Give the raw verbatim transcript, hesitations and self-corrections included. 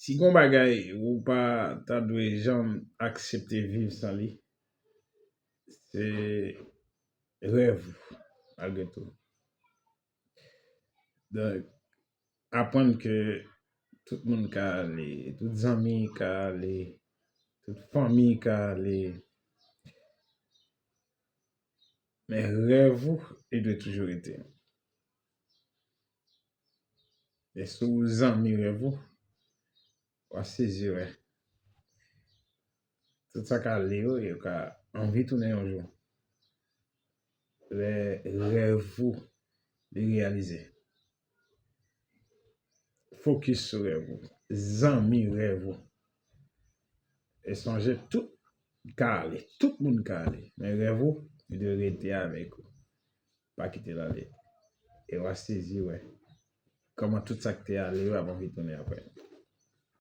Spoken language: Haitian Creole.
Si gon bagay ou pa ta dwe janm aksepte viv san li, se rèv ou, malgre tou. Donk, aprann ke tout moun ka ale, tout zanmi ka ale, tout fanmi ka ale, men rèv ou, li dwe toujou rete. E si w zanmi rèv ou, w a sezi wè. Tout sa k ale yo, yo ka anvi tounen yon jou. Lè rèv ou li reyalize. Fokis sou rèv ou. Zanmi rèv ou. E sonje, tout ka ale, tout moun ka ale. Men rèv ou, li dwe rete avèk ou. Pa kite l ale. E w a sezi wè kòman tout sa k te ale yo ap anvi tounen apre.